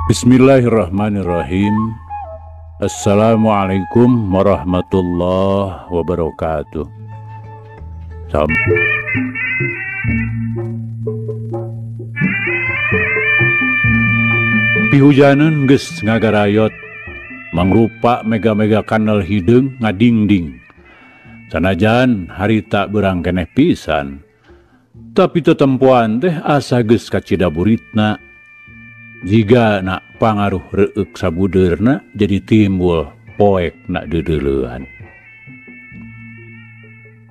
Bismillahirrahmanirrahim. Assalamualaikum warahmatullahi wabarakatuh. Salam. Pihujaneun geus ngagarayot, mangrupa mega-mega kanal hideung ngadingding. Sanajan harita beurang keneh pisan, tapi tetempoan teh asa geus kacida buritna. Jiga nak pangaruh reueuk sabudeurna jadi timbul poek nak deudeulean.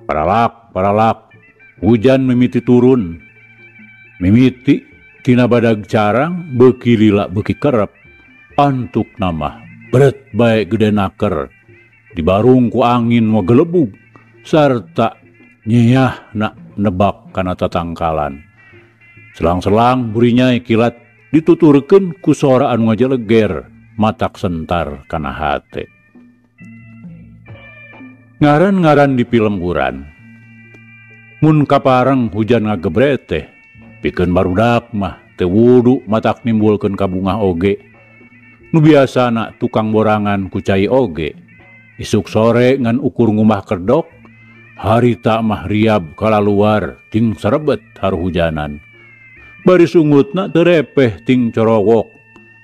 Paralak, paralak, hujan mimiti turun. Mimiti tina badag carang beuki lila beuki kerep. Antuk namah beret bae gede naker. Dibarung ku angin wagelebug sarta nyeah nak nebak kana tatangkalan. Selang-selang burinyai kilat dituturkeun ku sora anu ngajeleger matak sentar kana hate. Ngaran-ngaran di pilemburan. Mun kapareng hujan ngagebret teh, pikeun barudak mah teu wudu matak nimbulkeun kabungah oge. Nu biasana tukang borangan ku cai oge. Isuk sore ngan ukur ngumah kedok, harita mah riab kalaluar ting serebet haruhujanan. Bari sungutna teu repeh ting corowok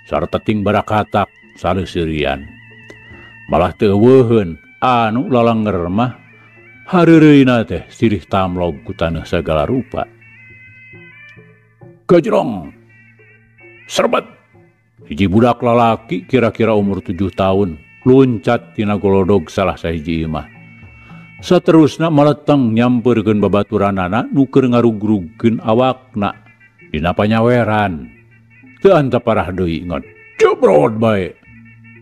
sarta ting barakatak saleusirian. Malah teu euweuheun anu lalanger mah hareureuyna teh sirih tamlog ku taneuh sagala rupa. Gajrong serbet hiji budak lalaki kira-kira umur 7 tahun luncat tina golodog salah sahiji imah. Saterusna maleteng nyampeurkeun babaturanana nu keur ngarugrugkeun awakna dina panyaweran. Teu antap parah deui ngan jebrot bae.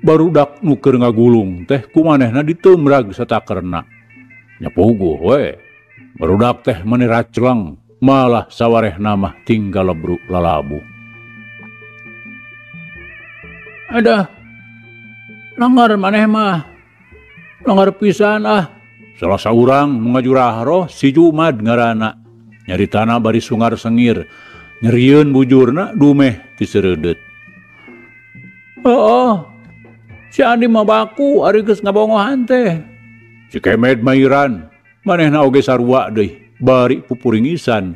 Barudak nu keur ngagulung teh kumanehna ditemrag satakerna. Nya puguh we. Barudak teh meuni racleng malah sawarehna mah tinggal lebruk lalabu. Adah, langgar maneh mah. Langgar pisan ah. Salah saurang nu ngajurahroh si Jumad ngaranna. Nyaritana bari sungar sengir. Nyerieun bujurna dumeh tisereudeut. Oh, si Andi mah baku ari geus ngabongohan teh. Si Kemed mairan, manehna oge sarua deui, bari pupuringisan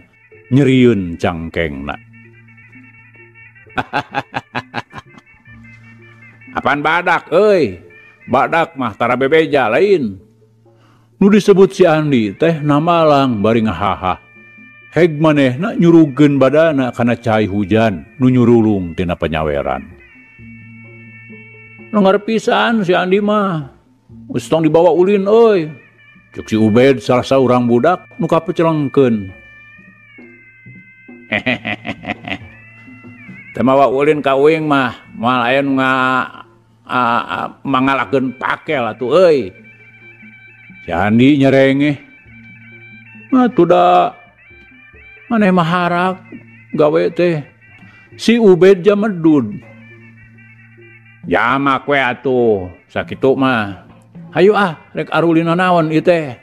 nyerieun cangkengna. Apaan badak euy? Badak mah tara bebeja lain. Nu disebut si Andi teh namalang bari ngahaha. Heg manehna nyurugeun badana kana cai hujan nu nyurulung tina panyaweran. Lengar pisan si Andi mah. Geus tong dibawa ulin euy. Ceuk si Ubed salah saurang budak nu kapecelengkeun. Teh mawa ulin ka uing mah moal aya nu mangalakeun pakel atuh euy. Si Andi nyerengeh. Atuh da maneh mah harak gawe teh. Si Ubed jamedud. Jamak we atuh sakitu mah. Hayu ah rek arulina naon ieu teh.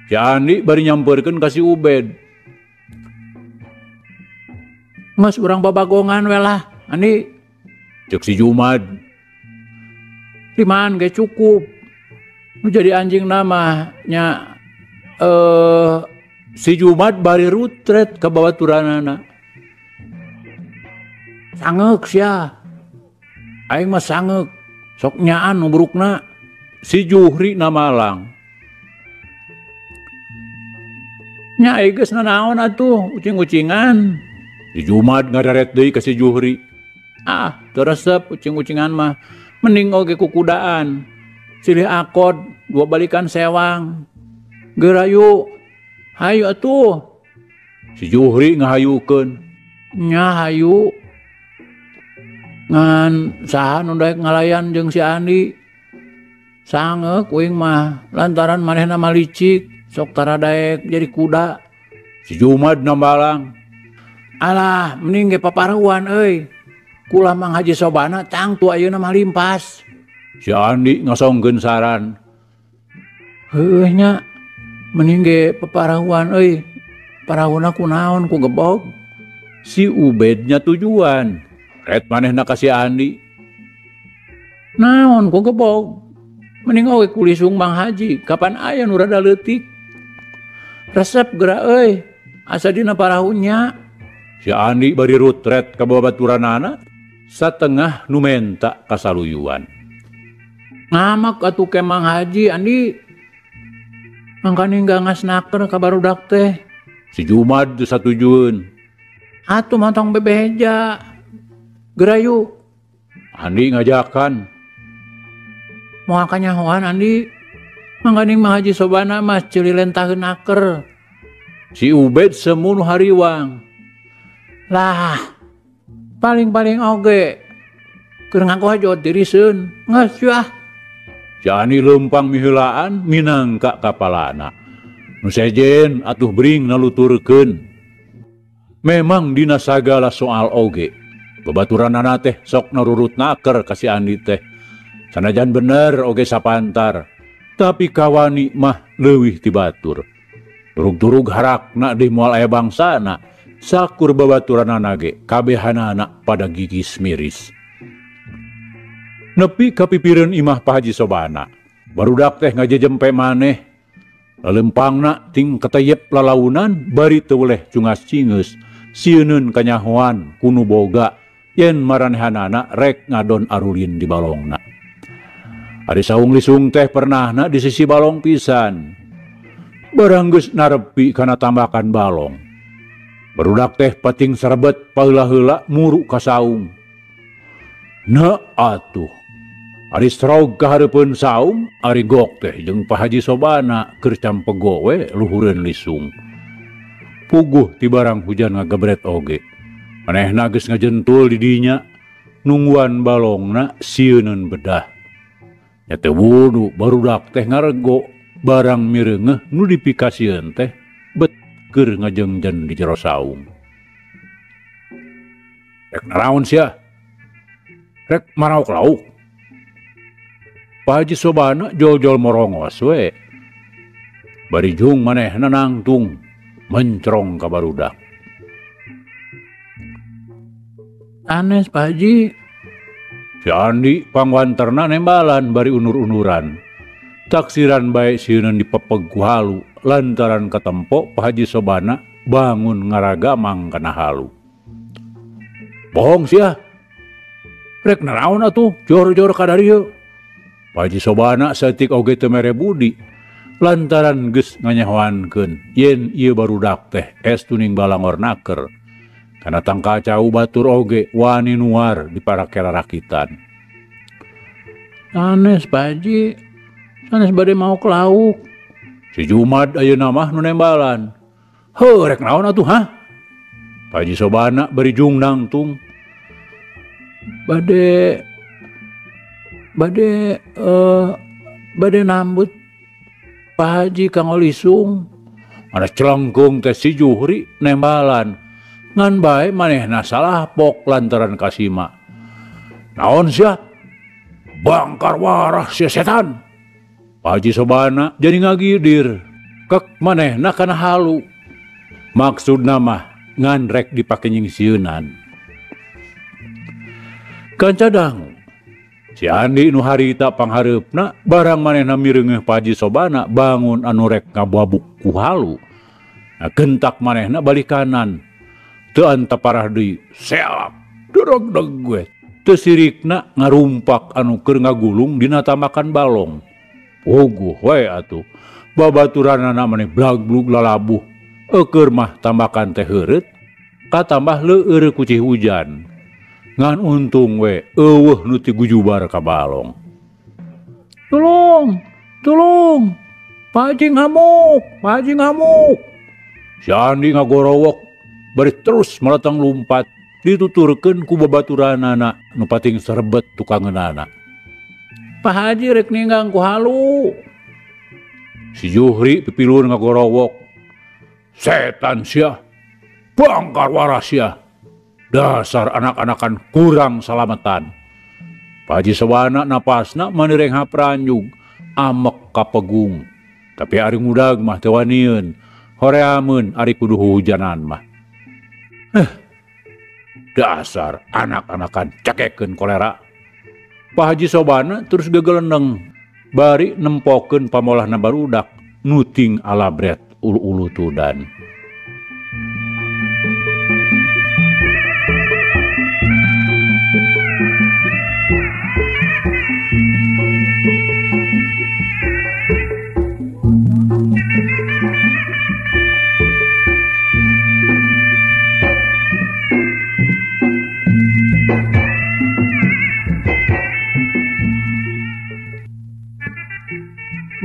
Si Andi bari nyampeurkeun ka si Ubed. Mas urang babagongan we lah Andi. Ceuk si Jumad. Limaan ge cukup. Nu jadi anjing nama nya si Jumad bari rutret ka babaturanana. Sangeuk sia. Aing mah sangeuk. Sok nyaan nu burukna. Si Juhri namalang. Nya ai geus nanaon atuh ucing-ucingan. Si Jumad ngadaret deui ka si Juhri. Ah, teu resep ucing-ucingan mah. Mending oge kukudaan. Silih akod, dua balikan sewang. Geura yuk. Hayu atuh. Si Juhri ngahayukeun. Nya hayu. Ngan saha nu daek ngalayan jeung si Andi. Sangeuk uing mah lantaran manehna mah licik, sok tara daek jadi kuda. Si Jumad nambalang. Alah, mending ge paparuan euy. Kula Mang Haji Sobana tangtu ayeuna mah limpas. Si Andi ngasongkeun saran. Heueuh nya. Mending ge paparahuan euy. Parahuna kunaon ku gebog. Si Ubednya tujuan. Ret manehna ka si Andi. Naon ku gebog? Mending oge ku lisung Mang Haji, kapan aya nu rada leutik. Resep geura euy, asa dina parahunya. Si Andi bari rutret ka babaturanana, satengah nu menta kasaluyuan. Ngamak atuh ke Mang Haji, Andi. Mangkaning gangas naker ka barudak teh. Si Jumad teu satujueun. Atuh mah tong bebeja. Geura yuk. Andi ngajakan. Moal kanyahoan Andi. Mangkaning Mang Haji Sobana mah ceuli lentaheun naker. Si Ubed semu nu hariwang. Lah, paling-paling oge keur ngagohajot diriseun. Geus ah. Si Andi leumpang miheulaan minangka kapalana. Nu sejen atuh bring naluturkeun. Memang dina sagala soal oge babaturanana teh sok narurut naker ka si Andi teh. Sanajan bener oge sapantar, tapi kawani mah leuwih ti batur. Turug-turug harakna deui moal aya bangsana, sakur babaturanana ge kabehanana pada gigis miris. Nepi ka pipireun imah Pak Haji Sobana, barudak teh ngajejempe maneh. Lalempangna ting keteyep lalaunan bari teu weleh cungas-cingeus, sieuneun kanyahoan kunu boga yen maranehanana rek ngadon arulin di balongna. Ari saung lisung teh pernahna di sisi balong pisan. Barang geus narepi kana tambakan balong. Barudak teh pating serebet paheula-heula muru ka saung. Na atuh. Ari strog ka hareupeun saung, ari gok teh jeung Pak Haji Sobana keur campego we luhureun lisung. Puguh ti barang hujan ngagebret oge. Manehna geus ngajentul di dinya, nungguan balongna sieuneun bedah. Nya teu wudu barudak teh ngarego barang mireungeuh nu dipikasieun teh bet keur ngajengjen di jero saung. Rek naraon sia? Rek maraok lauk. Pak Haji Sobana jol-jol morongos we. Bari jung manehna nangtung mencrong ka barudak. Anes Pak Haji. Si Andi pangwanterna nembalan bari unur-unuran. Taksiran bae sieuneun dipepeg ku halu lantaran katempo Pak Haji Sobana bangun ngaragamang kana halu. Bohong sia. Rek naraon atuh jor-jor ka darieu. Pak Haji Sobana saeutik oge teu mere budi lantaran geus nganyahoankeun yen ieu barudak teh estu ning balangor naker. Kana tangkal cau batur oge wani nuar di parakera rakitan. Sanes Pak Haji, sanes bade mau ke lauk. Si Jumad ayeuna mah nu nembalan. Heuh rek naon atuh hah? Pak Haji Sobana bari jung nangtung. Bade bade bade nambut Pak Haji kanggo lisung. Ada celengkung teh si Juhri nembalan. Ngan bae manehna salah pok lantaran kasima. Naon sia? Bangkar warah sia setan. Pak Haji Sobana jadi ngagidir. Kek manehna kana halu. Maksudna mah ngan rek dipake nyingsieunan. Kanca dangu. Si Andi nu harita panghareupna barang manehna mireungeuh Pak Haji Sobana bangun anu rek ngabuabuk ku halu. Nah, gentak manehna balik kanan. Teu anta parah deui, selap, dorog-dog gue. Teu sirikna ngarumpak anu keur ngagulung dina tambakan balong. Puguh we atuh. Babaturanana maneh blagblug lalabuh. Eueur mah tambakan teh heureut, katambah leueur ku cih hujan. Ngan untung we eueuh nu ti gujubar ka balong. Tulung, tulung. Pak Haji ngamuk, Pak Haji ngamuk. Si Andi ngagorowok bari terus malatang lumpat dituturkeun ku babaturanana nu pating serebet tukangeunana. Pak Haji rek ninggang ku halu. Si Juhri pipilun ngagorowok. Setan sia, bangkar waras sia. Dasar anak-anakan kurang salamatan. Pak Haji Sobana napasna manireng hapranjug amek ka pegung. Tapi ari ngudag mah teu wanieun. Horeameun ari kudu hujanan mah. Dasar anak-anakan cakekeun kolera. Pak Haji Sobana terus gegelendeng bari nempokeun pamolahna barudak nuting alabret ulu-ulu tudan.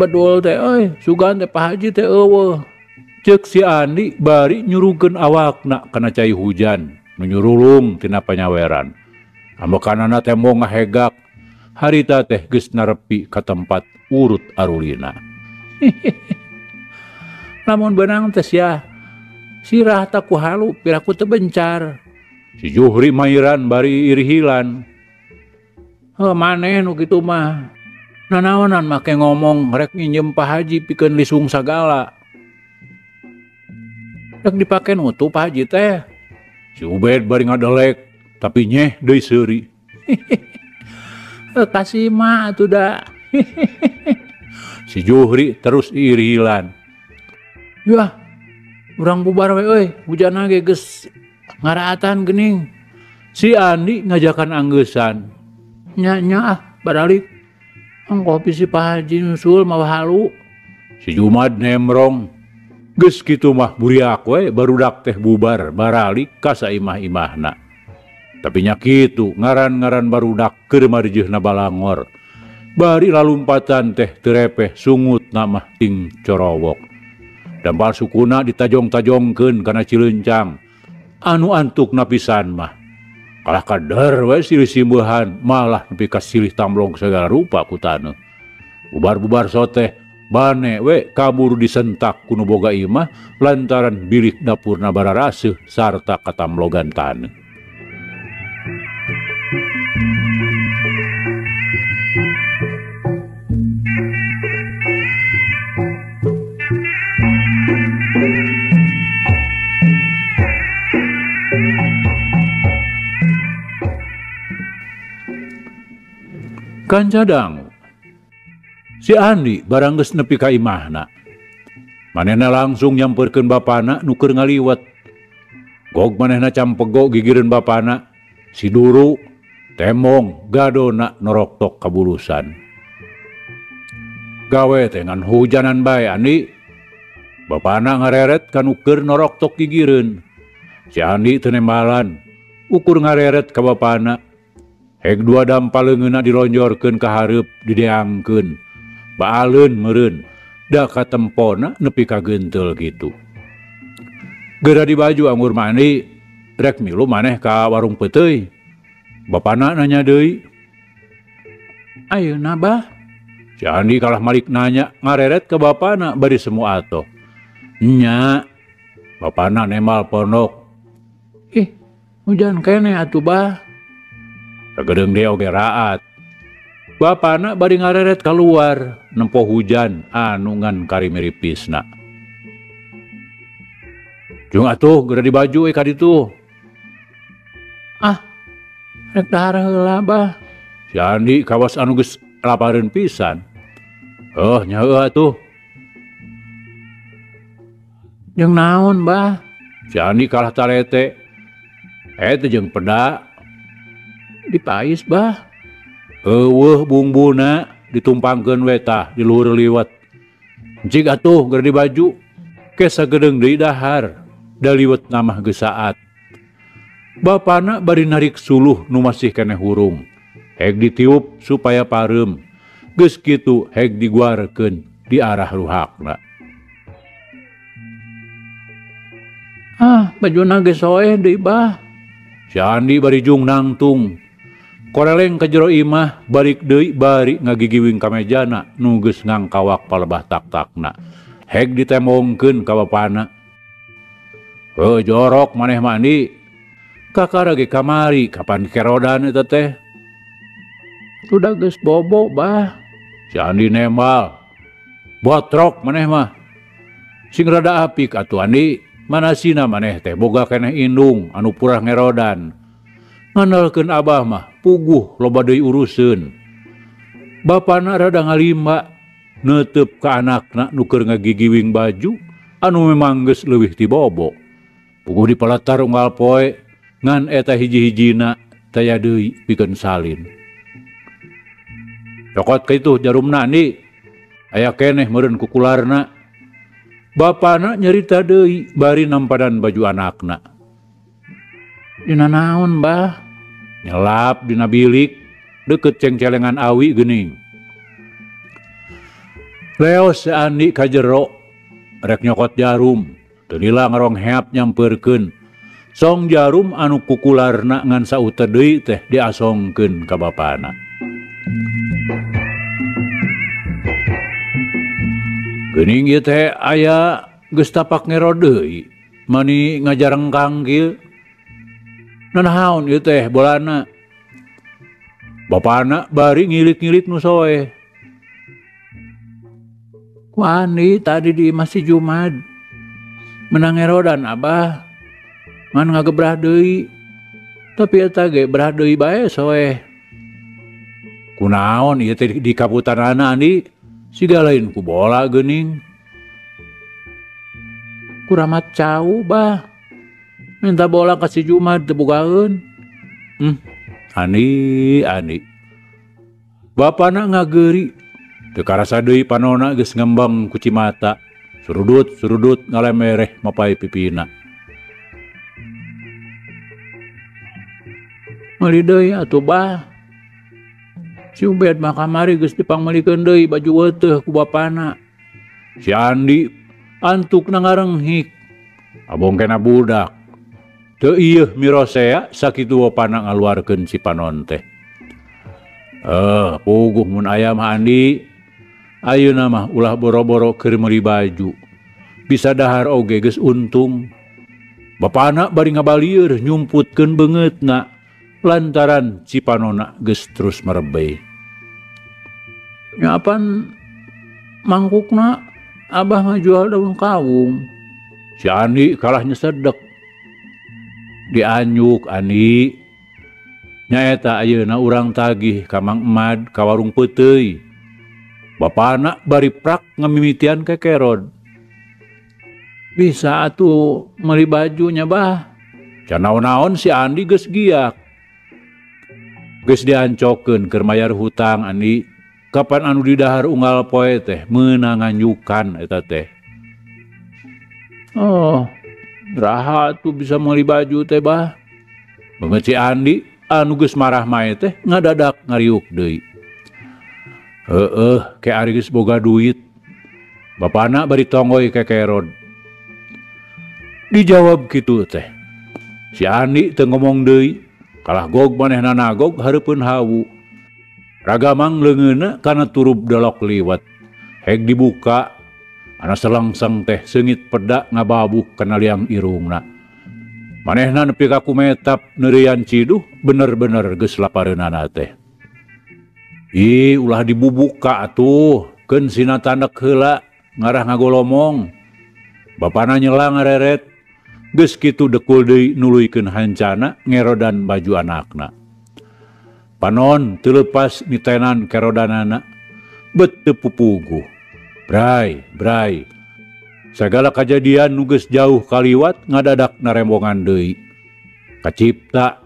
Bedul teh euy, sugan teh Pak Haji teh eueuh. Ceuk si Andi bari nyurugeun awakna kana cai hujan, nu nyurulung tina panyaweran. Ambekanana tembong ngahegak, harita teh geus narepi ka tempat urut arulina. Lamun beunang teh sia, sirah tak ku halu piraku teu bencar. Si Juhri mairan bari irihilan. Heuh maneh nu kitu mah. Nanaonan make ngomong rek nginjem Pak Haji pikeun lisung sagala. Rek dipake nutu Pak Haji teh. Si Ubed bari ngadelek tapi nyeh deui seuri. Kasih mah atuh da. Si Juhri terus irilan. Yah, urang bubar we euy, hujanna ge geus ngaraatan geuning. Si Andi ngajakan anggeusan. Nya nya ah, baralik. Kopi si Pak Haji nyusul mawa halu. Si Jumad nemrong. Geus kitu mah buriak we barudak teh bubar baralik ka saimah-imahna. Tapi nya kitu ngaran-ngaran barudak keur marjeuhna balangor. Bari lalumpatan teh teu repeh sungutna mah ting corowok. Dampal sukuna ditajong-tajongkeun kana cilencang. Anu antukna pisan mah. Kalah kader we silih simbuhan malah nepi ka silih tamlong segala rupa ku taneuh. Bubar-bubar soteh bane we kaburu disentak ku nu boga imah lantaran bilik dapurna bararaseuh sarta katamlogan taneuh. Kanca dangu. Si Andi barang geus nepi ka imahna. Manehna langsung nyamperkeun bapana nu keur ngaliwet. Gog manehna campego gigireun bapana, si Duru temong gadona noroktok kabulusan. Gawe teh ngan hujanan bae Andi. Bapana ngareret ka nu keur noroktok gigireun. Si Andi teu nembalan, ukur ngareret ka bapana. Heg dua dampal leungeunna dilonjorkeun ka hareup dideangkeun. Baaleun meureun, da katempona nepi ka gentel kitu. Geura dibaju anggur mandi, rek milu maneh ka warung peuteuy. Bapana nanya deui. Ayeuna bah? Si Andi kalah malik nanya ngareret ka bapana bari semu atoh. Nya, bapana nemal pondok. Ih, hujan keneh atuh bah. Sagedeung deui oge raat. Bapana bari ngareret kaluar nempo hujan anu ngan karimiripisna. Jung atuh geura dibaju ka ditu. Ah, rek dahar heula bah. Si Andi kawas anu geus lapareun pisan. Heuh nya heuh atuh. Jeung naon bah? Si Andi kalah talete. Eta jeung peda. Dipais bah. Eueuh bumbuna ditumpangkeun we tah di luhur liwet. Cik atuh geura dibaju. Ke sagedeung deui dahar. Da liwet namah geus saat. Bapana bari narik suluh nu masih keneh hurung. Heg ditiup supaya pareum. Geus kitu heg diguarkeun di arah ruhakna. Ah, bajuna geus soeh deui bah. Si Andi bari jung nangtung. Koreleng ka jero imah balik deui bari ngagigiwing ka mejana nu geus ngangkawak palebah tak-takna. Heg ditembongkeun ka bapana. Heuh jorok maneh mandi. Kakara ge kamari kapan kerodan eta teh. Sudah geus bobo bah. Si Andi nembal. Botrok maneh mah. Sing rada apik atuh Andi. Manasina maneh teh boga keneh indung anu purah ngerodan. Ngandalkeun abah mah puguh loba deui uruseun. Bapana rada ngalimba neuteup ka anakna nu keur ngagigiwing baju anu memang geus leuwih ti bobo. Puguh dipalatar unggal poe ngan eta hiji-hijina taya deui pikeun salin. Cokot ka itu jarumna Andi. Aya keneh meureun kukularna. Bapana nyerita deui bari nampadan baju anakna. Dina naon, Bah? Nyelap dina bilik deket cengcelengan awi geuning. Leos si Andi ka jero rek nyokot jarum, teu lila ngarongheap nyampeurkeun. Song jarum anu kukularna ngan sauter deui teh diasongkeun ka bapana. Geuning ieu teh aya geus tapak ngero deui, mani ngajarengkang kieu. Nanaon ieu teh bolana? Bapana bari ngilit-ngilit nu soeh. Ku Andi tadi di Masjid Jumad menang ngerodan abah ngan ngagebrah deui, tapi eta ge berah deui bae soeh. Kunaon ieu teh di kaputanana Andi? Siga lain ku bola geuning. Kuramat cau bah. Minta bola ka si Jumad teu bogaeun. Andi, Andi. Bapana ngageuri. Teu karasa deui panona geus ngembang ku cimata. Surudut-surudut ngalemereh mapai pipina. Meuli deui atuh bah. Si Ubed mah kamari geus dipangmeulikeun deui baju weuteuh ku bapana. Si Andi antukna ngarenghik. Abong kena budak. Teu ieuh mirosea sakitu bapana ngaluarkeun si panon teh. Puguh mun aya mah Andi. Ayeuna mah ulah boro-boro keur meuli baju. Bisa dahar oge geus untung. Bapana bari ngabalieur nyumputkeun beungeutna lantaran si panona geus terus merebey. Nya apan mangkukna abah mah jual daun kawung. Si Andi kalah nyesedek. Dianyuk Andi. Nyaeta ayeuna urang tagih ka Mang Emad ka warung peuteuy. Bapana bari prak ngamimitian kekerod. Bisa atuh meuli bajunya bah. Can naon-naon si Andi geus giak. Geus diancokeun keur mayar hutang Andi. Kapan anu didahar unggal poe teh meunang nganyukan eta teh. Oh, raha tuh bisa meuli baju teh bah. Beungeut si Andi anu geus marah mae teh ngadadak ngariuk deui. Heeh, ke ari geus boga duit. Bapana bari tonggoy kekerod. Dijawab kitu teh. Si Andi teu ngomong deui, kalah gog manehna nagog hareupeun hawu. Ragamang leungeunna kana turub dolok liwat. Heg dibuka, ana selangsang teh seungit peda ngababuh kana liang irungna. Manehna nepi ka kumetap neureuyan ciduh bener-bener geus lapareunana teh. Ih, ulah dibubuka atuh, keun sina tandek heula ngarah ngagolomong. Bapana nyela ngareret, geus kitu dekul deui nuluykeun hancana ngerodan baju anakna. Panon teu leupas nitenan kerodanana, bet teu pupuguh. Bray, bray. Sagala kajadian nu geus jauh kaliwat ngadadak narembongan deui. Kacipta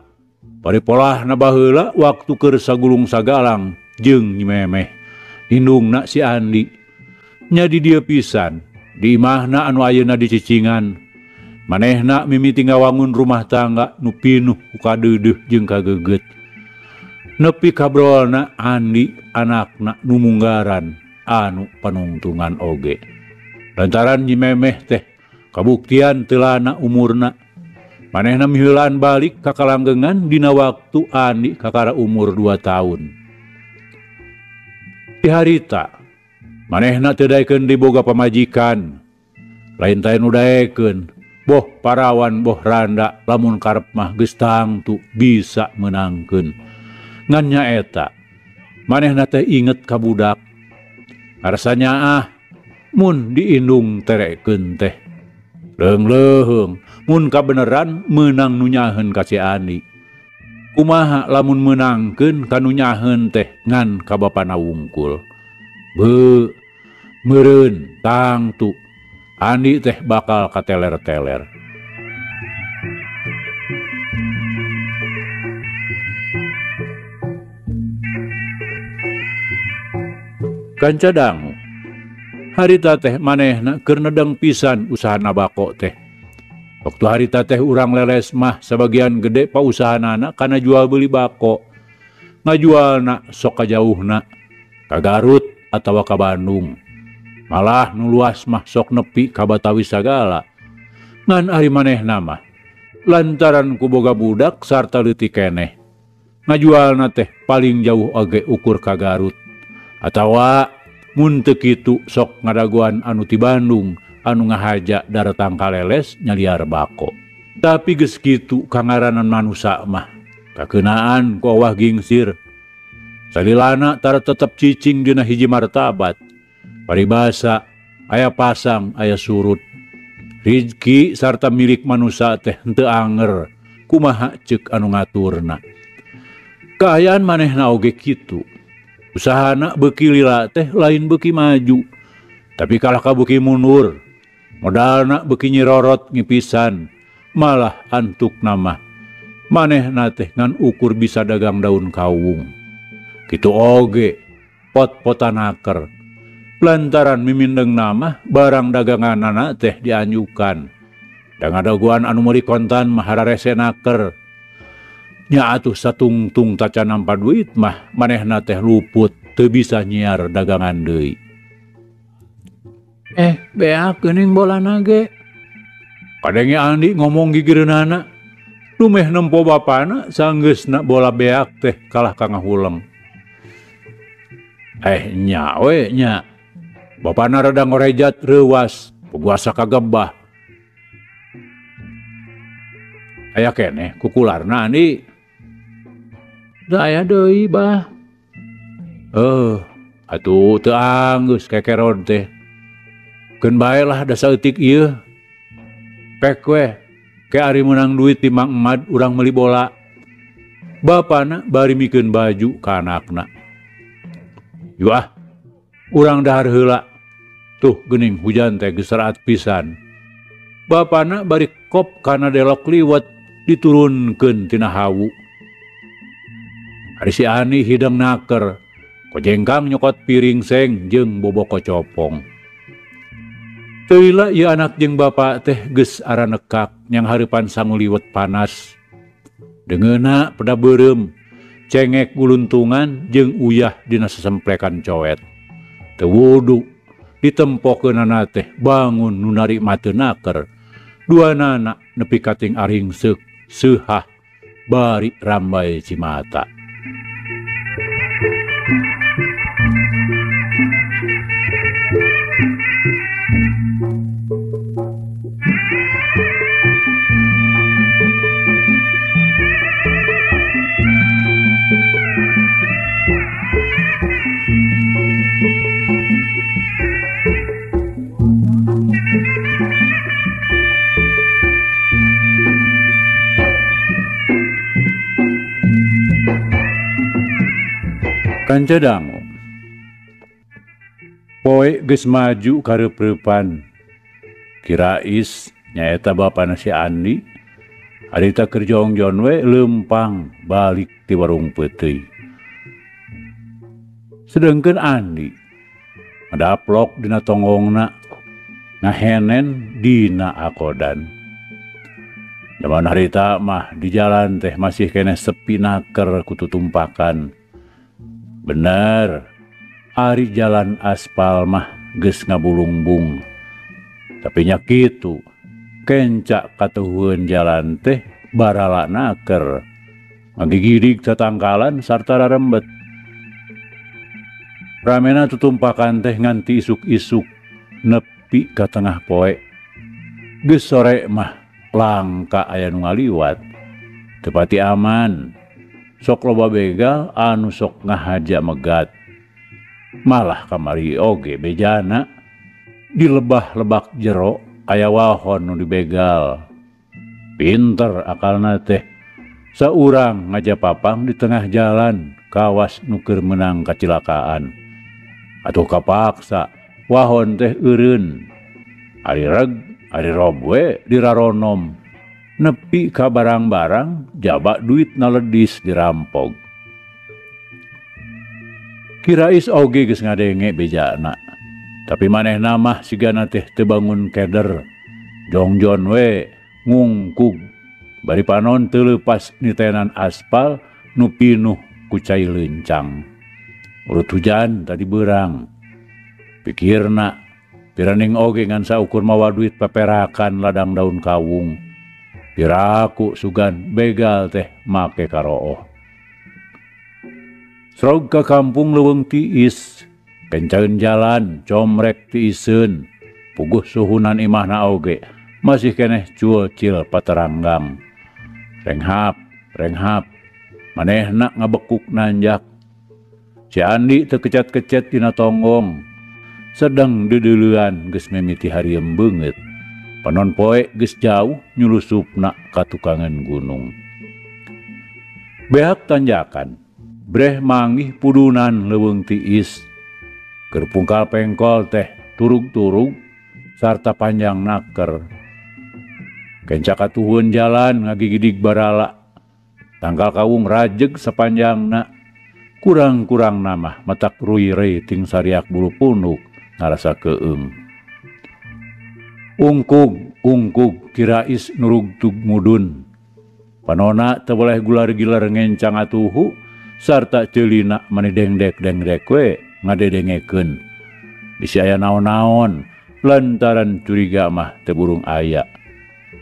paripolahna baheula waktu keur sagulung sagalang jeung nyimemeh indungna si Andi. Nya di dieu pisan, di imahna anu ayeuna dicicingan. Manehna mimiti ngawangun rumah tangga nu pinuh ku kadeudeuh jeung kageget. Nepi kabrolna Andi anakna nu munggaran anu panungtungan oge. Lantaran nyimemeh teh kabuktian teu lana umurna. Manehna miheulaan balik ka kalanggengan dina waktu Andi kakara umur 2 tahun. Di harita manehna teu daekeun diboga pamajikan. Lain teh nu daekeun, boh parawan boh randa lamun karep mah geus tangtu bisa meunangkeun. Ngan nyaeta manehna teh inget ka budak. Ngarasa nyaah mun diindung terekeun teh. Leung-leuheung mun kabeneran meunang nu nyaheun ka si Andi. Kumaha lamun meunangkeun kanu nyaheun teh ngan ka bapana wungkul. Beuh, meureun tangtu Andi teh bakal kateler-teler. Kanca dangu, harita teh manehna keur nedeng pisan usahana bako teh. Waktu harita teh urang leles mah sabagian gede pausahanana kana jual beli bako. Ngajualna sok kajauhna, ka Garut atawa ka Bandung. Malah nu luas mah sok nepi ka Batawi sagala. Ngan ari manehna mah lantaran ku boga budak sarta leutik keneh. Ngajualna teh paling jauh oge ukur ka Garut. Atawa mun teu kitu sok ngadagoan anu ti Bandung anu ngahaja daratang kaleles nyaliar bako. Tapi geus kitu kangaranan manusa mah kakeunaan ku awah gingsir. Salilana tara tetep cicing dina hiji martabat. Paribasa aya pasang aya surut. Rizki sarta milik manusa teh henteu anger kumaha ceuk anu ngaturna. Kaayaan manehna oge kitu. Usahana beuki lila teh lain beuki maju, tapi kalah ka beuki mundur. Modalna beuki nyirorot ngipisan, malah antuk nama. Manehna teh ngan ukur bisa dagang daun kawung. Kitu oge pot-potan naker. Lantaran mimindeng nama barang daganganana teh dianyukan. Da ngadagoan anu meuli kontan mah hararese naker. Nya atuh satungtung tacan nampa duit mah manehna teh luput teu bisa nyiar dagangan deui. Beak geuning bolana ge. Kadenge Andi ngomong gigireunana. Lumeh nempo bapana sanggeusna bola beak teh kalah ka ngahuleng. Nya we nya. Bapana rada ngorejat reuwas, puguasa kagebah. Aya keneh kukularna Andi. Da aya deui bah. Atuh teu anggeus kekerod teh. Keun bae lah da saeutik ieu. Pek we, ke ari meunang duit ti Mang Emad urang meuli bola. Bapana bari mikeun baju ka anakna. Yuah, urang dahar heula. Tuh geuning hujan teh geus raat pisan. Bapana bari kop kana delok liwet diturunkeun tina hawu. Ari si Ani hidang naker, kojengkang nyokot piring seng jeung boboko copong. Teu lila ieu anak jeung bapa teh geus aranekak nyang hareupan sangu liwet panas. Deungeuna peda beureum, cengek guluntungan jeung uyah dina sesemplekan coet. Teu wudu ditempokeunana teh bangun nu narima teu naker. Duanana nepi ka ting aringsek seuhah bari rambai cimata. Kanca dangu, poe geus maju kareupreupan. Kirais nyaeta bapana si Andi, harita keur jongjon we leumpang balik ti warung peuteuy. Sedengkeun Andi ngadaplok dina tonggongna, ngahenen dina akodan. Jaman harita mah di jalan teh masih keneh sepi naker ku tutumpakan. Bener, ari jalan aspal mah geus ngabulungbung. Tapi nya kitu, kencak katuhueun jalan teh barala naker. Ngagigidig tatangkalan sarta rarembet. Ramena tutumpakan teh nganti isuk-isuk nepi ka tengah poe. Geus sore mah langka aya nu ngaliwat. Teu pati aman. Sok loba begal anu sok ngahaja megat. Malah kamari oge bejana di lebah-lebak jero aya wahon nu dibegal. Pinter akalna teh. Saurang ngajapapang di tengah jalan kawas nu keur meunang kacilakaan. Atuh kapaksa wahon teh eureun. Ari reg, ari rob we diraronom. Nepi ka barang-barang jaba duit naledis dirampog. Kirais oge geus ngadenge bejana. Tapi manehna mah sigana teh teu bangun keder. Jongjon we ngungkug. Bari panon teu leupas nitenan aspal nu pinuh ku cai leuncang. Urut hujan tadi beurang. Pikirna piraning oge ngan saukur mawa duit paperakan ladang daun kawung. Piraku sugan begal teh make karooh. Srog ka kampung leuweung tiis, kencaeun jalan, comrek tiiseun, puguh suhunan imahna oge masih keneh cucil pateranggang. Renghap, renghap, manehna ngabekuk nanjak. Si Andi teu kecat-kecet dina tonggong, sedang deudeulean geus mimiti harieum beungeut. Panon poe geus jauh nyulusupna ka tukangan gunung. Beak tanjakan, breh manggih pudunan leuweung tiis. Keur pungkal pengkol teh turug-turug sarta panjang naker. Kenca katuhun jalan ngagigidig barala. Tangkal kawung rajeg sapanjangna. Kurang-kurang namah matak ruy-reuy ting sariak bulu punuk ngarasa keung. Ungkug, ungkug kirais nurugtug mudun. Panona teu boleh gular-gilar ngencang atuhu sarta ceulina mani dengdek-dengdek we ngadedengekeun. Bisi aya naon-naon lantaran curiga mah teu burung aya.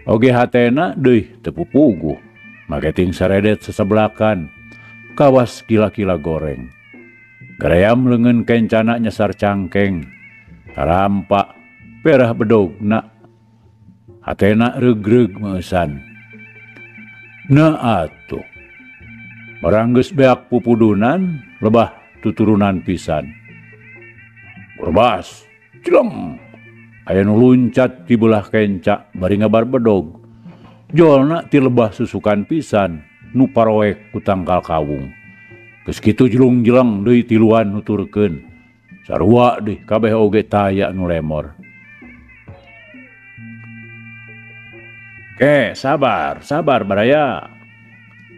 Oge hatena deui teu pupuguh, make ting saredet sesebelakan, kawas kila-kila goreng. Garayam leungeun kencana nyasar cangkeng, tarampa perah bedogna, hatena reug-reug meusan. Na atuh, barang geus beak pupudunan, lebah tuturunan pisan. Gorbas, celeng. Aya nu luncat ti beulah kenca bari ngabar bedog. Jolna ti lebah susukan pisan nu paroek ku tangkal kawung. Geus kitu jelung-jeleng deui tiluan nuturkeun. Sarua deui kabeh oge taya nu lemor. Ke, sabar, sabar baraya.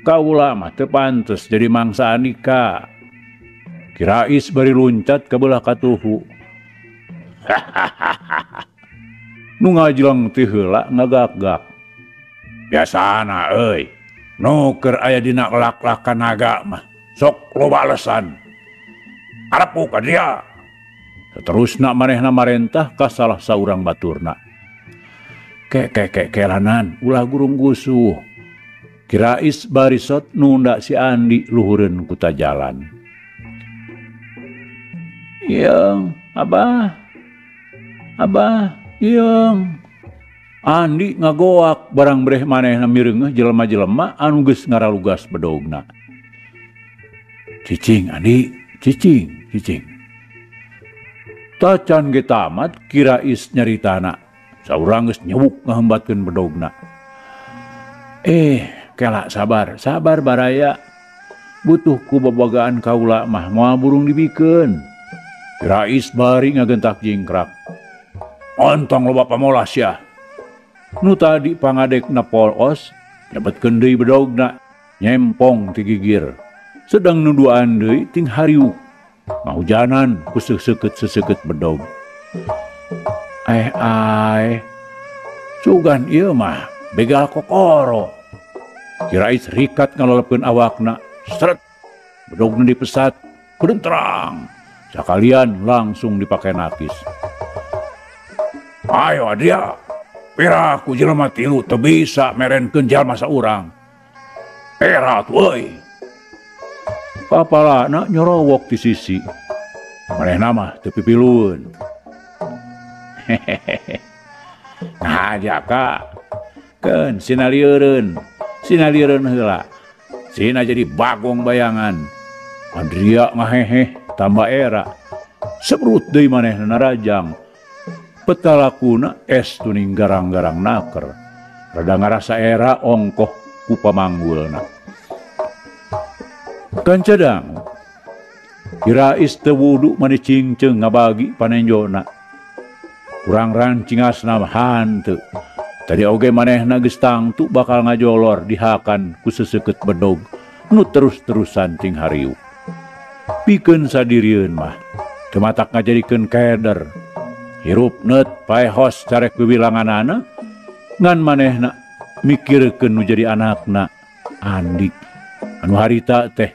Kaula mah teu pantes jadi mangsa Andika. Kirais bari luncat ka beulah katuhu. Hahaha. Nu ngajleng ti heula ngagak-gak. Biasana euy, nu keur aya dina lak-lakan naga mah sok loba alesan. Arepu ka dia. Saterusna manehna marentah ka salah saurang baturna. Ke ke ke kelanan ulah gurung gusuh. Kirais barisot nunda si Andi luhureun kuta jalan. Yeung, Abah. Abah, yeung. Andi ngagoak barang breh manehna mireungeuh jelema-jelema anu geus ngaralugas bedogna. Cicing Andi, cicing, cicing. Tacan ge tamat kirais nyaritana. Saurang geus nyewuk ngahembatkeun bedogna. Kela sabar, sabar baraya. Butuh ku babagaan kaula mah moal burung dibikeun. Kirais bari ngagentak jingkrak. Ontong loba pamolas ya. Nu tadi pangadekna polos nyebetkeun deui bedogna, nyempong ti gigir. Sedang nu duaan deui ting hariuk. Mahujanan ku seseukeut-seseukeut bedog. Ai, sugan ieu mah begal kokoro. Kirais rikat ngalolepkeun awakna, sret. Bedogna dipesat, kudenterang. Sakalian langsung dipake nakis. Ayo dia, piraku jelema tilu teu bisa merenkeun jalma saurang. Era tuh euy. Kapalana nyorowok di sisi. Manehna mah teu pipilueun. Hehehe. Nah jaka, keun sina lieureun, sina lieureun heula. Sina jadi bagong bayangan. Andria ngaheheh tambah era. Sebrut deui manehna narajang. Petalakuna es tuning garang-garang naker. Rada ngarasa era ongkoh ku pamanggulna. Kancadang Kirais teu wudu mani cingceung ngabagi panenjona. Kurang rancingasna mah hanteu. Tadi oge manehna geus tangtu bakal ngajolor dihakan ku seseukeut bedog nu terus-terusan ting hariuk. Pikeun sadirieun mah teu matak ngajadikeun keder. Hirup neut paehos carek wiwilanganana ngan manehna mikirkeun nu jadi anakna Andi. Anu harita teh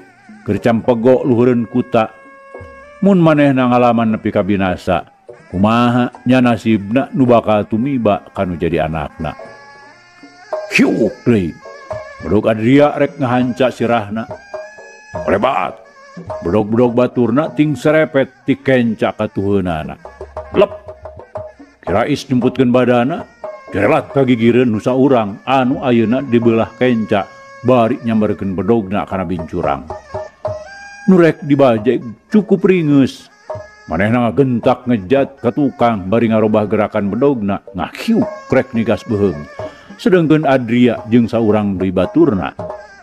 keur campego luhureun kuta. Mun manehna ngalaman nepi ka binasa, kumaha nya nasibna nu bakal tumiba kanu jadi anakna. Hiuk deui. Bedog Adria rek ngahanca sirahna. Rebat. Bedog-bedog baturna ting serepet ti kenca katuheunana. Lep. Kirais nyumputkeun badana, jerelat kagigireun nu saurang anu ayeuna dibelah kenca bari nyamberkeun bedogna kana bincurang. Nu rek dibajeg cukup ringeus. Manehna ngagentak ngejat ka tukang bari ngarobah gerakan bedogna ngahiuk rek nigas beuheung. Sedengkeun Adria jeung saurang deui baturna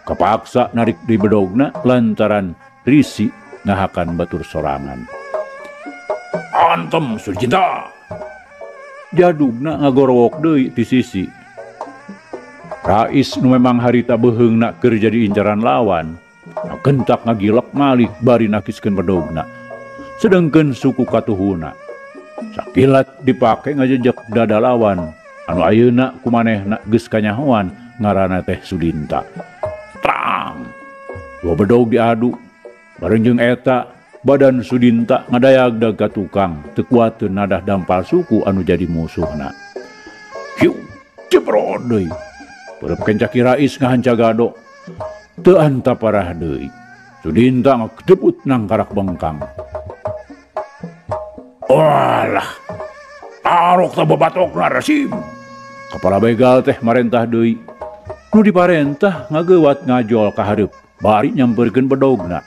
kapaksa narik deui bedogna lantaran risi ngahakan batur sorangan. Antem Sujinta. Jadugna ngagorowok deui ti sisi. Rais nu memang harita beuheungna keur jadi incaran lawan, ngagentak ngagilek malik bari nakiskeun bedogna. Sedengkeun suku katuhuna sakilat dipake ngajejek dada lawan anu ayeuna kumanehna geus kanyahoan ngaranna teh Sudinta. Trang! Dua bedog diadu bareng jeung eta badan Sudinta ngadayagdag ka tukang teu kuateun nadah dampal suku anu jadi musuhna. Hiu ceprot deui. Peureub kenca Kirais ngahanca gado. Teu anta parah deui. Sudinta ngedebut nangkarak bengkang. Walah, tarok teh babatokna Rasim. Kepala begal teh marentah deui. Nu diparentah ngageuwat ngajol ka hareup bari nyamperkeun bedogna.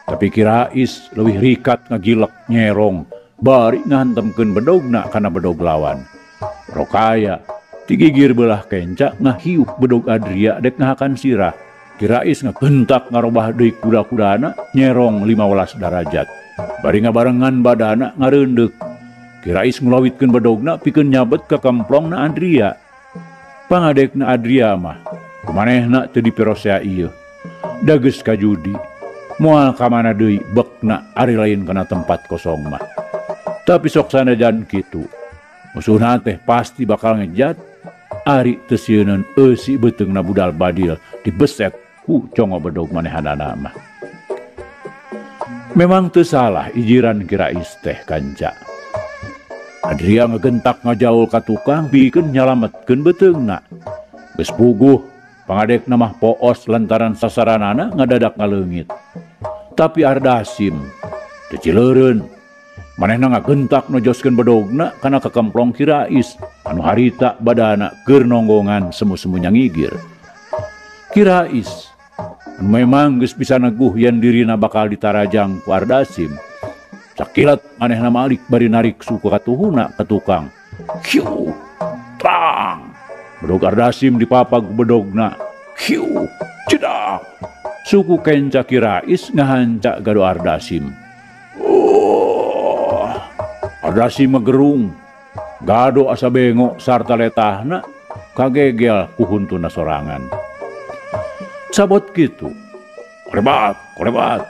Tapi Kirais leuwih rikat ngagilek nyerong bari ngahantemkeun bedogna kana bedog lawan. Rokaya tigigir belah kenca ngahiuk bedog Adria dek ngahakan sirah. Kirais ngagentak ngarobah deui kuda-kudana nyerong 15 darajat. Bari ngabarengan badana ngareundek. Kirais ngulawitkeun bedogna pikeun nyabet ka kemplongna Adria. Pangadekna Adria mah kumanehna teu dipirosea ieu. Da geus kajudi moal ka mana deui bekna ari lain kana tempat kosong mah. Tapi sok sanajan kitu, musuhna teh pasti bakal ngejat ari teu sieuneun eusi beuteungna budal badil dibeset ku congo bedog manehanana mah. Memang teu salah ijiran Kirais teh kanca. Adria ngegentak ngajaul ka tukang pikeun nyalametkeun beuteungna. Geus puguh pangadekna mah poos lantaran sasaranana ngadadak ngaleungit. Tapi Ardasim teu cileureun. Manehna ngagentak nojoskeun bedogna kana kakemplong Kirais anu harita badana keur nonggongan semu-semu nyangigir. Kirais anu memang geus bisa neguh yen dirina bakal ditarajang ku Ardasim. Sakilat manehna malik bari narik suku katuhuna ka tukang. Hiu trang. Bedog Ardasim dipapag bedogna. Hiu cedak. Suku kenca Kirais ngahanca gado Ardasim. Oh, Ardasim magerung. Gado asa bengok sarta letahna kagegel ku huntuna sorangan. Sabot kitu. Korebat, korebat.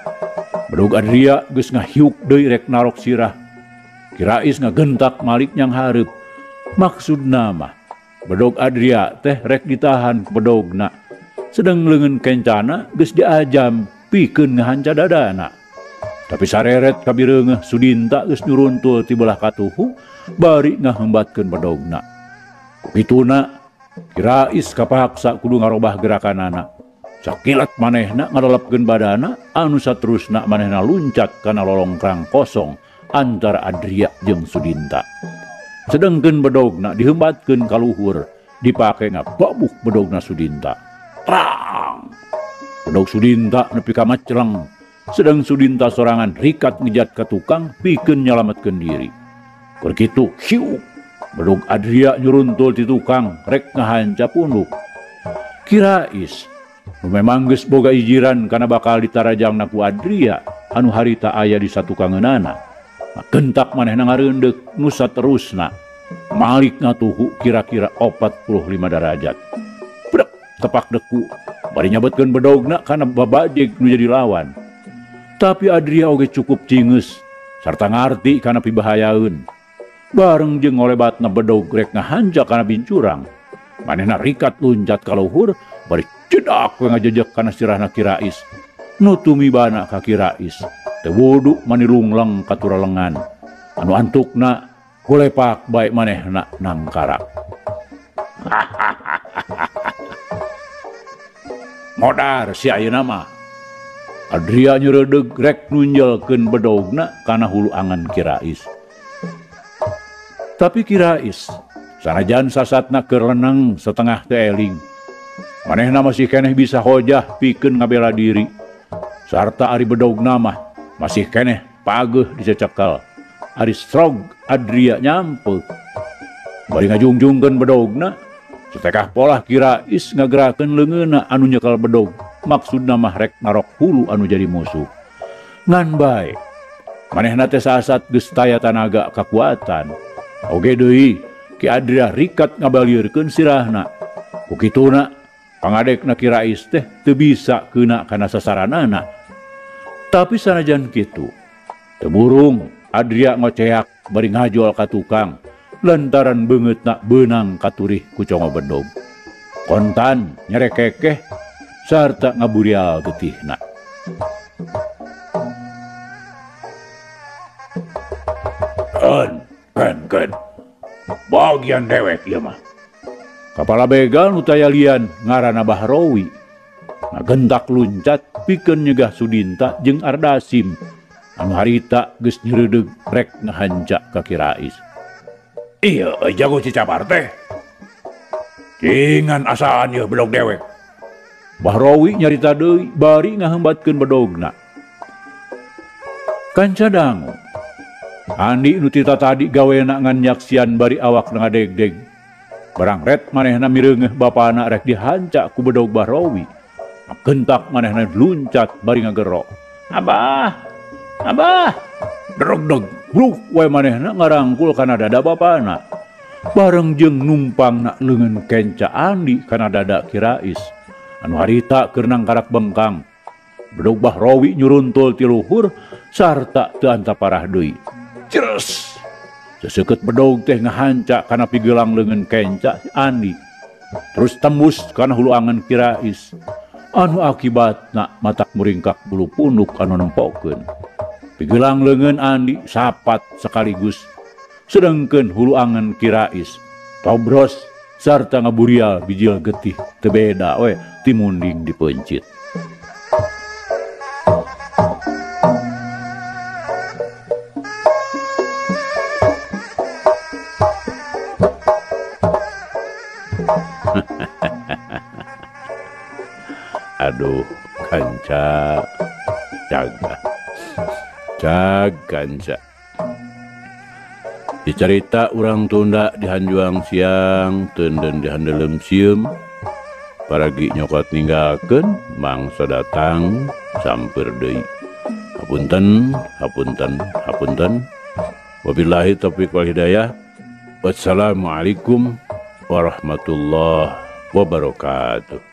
Bedog Adria geus ngahiuk deui rek narok sirah. Kirais ngagentak malik nyang hareup. Maksudna mah bedog Adria teh rek ditahan ku bedogna. Sedang leungeun kencana geus diajam pikeun ngahanca dadana. Tapi sareret kabireungeuh Sudinta geus nyuruntul ti belah katuhu bari ngahembatkeun bedogna. Kituna Kirais kapaksa kudu ngarobah gerakanana. Sakilat manehna ngalolepkeun badana anu saterusna manehna luncat kana lolongkrang kosong antara Adria jeung Sudinta. Sedengkeun bedogna dihembatkeun ka luhur dipake ngababuk bedogna Sudinta. Trang! Bedog Sudinta nepi ka macleng. Sedang Sudinta sorangan rikat ngejat ka tukang pikeun nyalametkeun diri. Keur kitu hiuk bedog Adria nyuruntul ti tukang rek ngahanca punduk. Kirais Nu memang geus boga ijiran kana bakal ditarajangna ku Adria anu harita aya di satukangeunana. Gentak manehna ngareundek nu saterusna. Malik ngatuhu kira-kira 45 derajat. Brek tepak deku bari nyabetkeun bedogna kana babajeg nu jadi lawan. Tapi Adria oge cukup cingeus sarta ngarti kana pibahayaeun. Bareng jeung ngolebatna bedog rek ngahanjak kana bincurang. Manehna rikat luncat ka luhur bari cedak we ngajejek kana sirahna Kirais. Nu tumibana ka Kirais. Teu wudu mani lungleng ka turalengan. Anu antukna kulepak bae manehna nangkarak. Modar si ayeuna mah. Adria nyeureudeg rek nunjelkeun bedogna kana hulu angan Kirais. Tapi Kirais sanajan sasatna keur leneng setengah teu eling. Manehna masih keneh bisa hojah pikeun ngabela diri. Sarta ari bedogna mah masih keneh pageuh dicecekel. Ari strog Adria nyampe. Bari ngajungjungkeun bedogna, setekah polah Kirais ngagerakeun leungeunna anu nyekel bedog. Maksudna mah rek narok hulu anu jadi musuh. Ngan bae, manehna teh sasat geus taya tanaga kakuatan. Oge deui, Ki Adria rikat ngabalieurkeun sirahna. Ku kituna, pangadekna Kirais teh teu bisa keuna kana sasaranana. Tapi sanajan kitu, teu burung Adria ngoceak bari ngajol ka tukang lantaran beungeutna beunang katurih ku congo bedog. Kontan nyerekekeh sarta ngaburial getihna. Ken, bagian dewek ieu mah. Kapala begal nu taya lian ngaranna Bahrowi. Ngagentak luncat pikeun nyegah Sudinta jeung Ardasim anu harita geus nyeureudeg rek ngahanca ka Kirais. Ieu jago Cicapar teh. Cingan asaan ieu bedog dewek. Bahrowi nyarita deui bari ngahembatkeun bedogna. Kanca dangu. Andi nu tita tadi gawena ngan nyaksian bari awak ngadegdeg. Barang ret manehna mireungeuh bapana rek dihanca ku bedog Bahrowi. Gentak manehna luncat bari ngagero. Abah, abah. Drogdog bruk we manehna ngarangkul kana dada bapana. Bareng jeung numpangna leungeun kenca Andi kana dada Kirais. Anu harita keur nangkarak bengkang. Bedog Bahrowi nyuruntul ti luhur sarta teu antaparah deui. Ceres. Seseukeut bedog teh ngahanca kana pigelang leungeun kenca Andi. Terus tembus kana hulu angan Kirais. Anu akibatna matak muringkak bulu punuk anu nempokeun. Pigelang leungeun Andi sapat sekaligus. Sedengkeun hulu angan Kirais tobros sarta ngaburial bijil getih teu beda we timunding dipeuncit. Aduh, kanca, jaga, jag kanca. Dicarita urang tunda dihanjuang siang, teunden dihandelem sieum. Paragi nyokot ninggalkeun, mangsa datang samper deui. Hapunten, hapunten, hapunten. Wabillahi taufiq wal hidayah. Wassalamualaikum warahmatullahi wabarakatuh.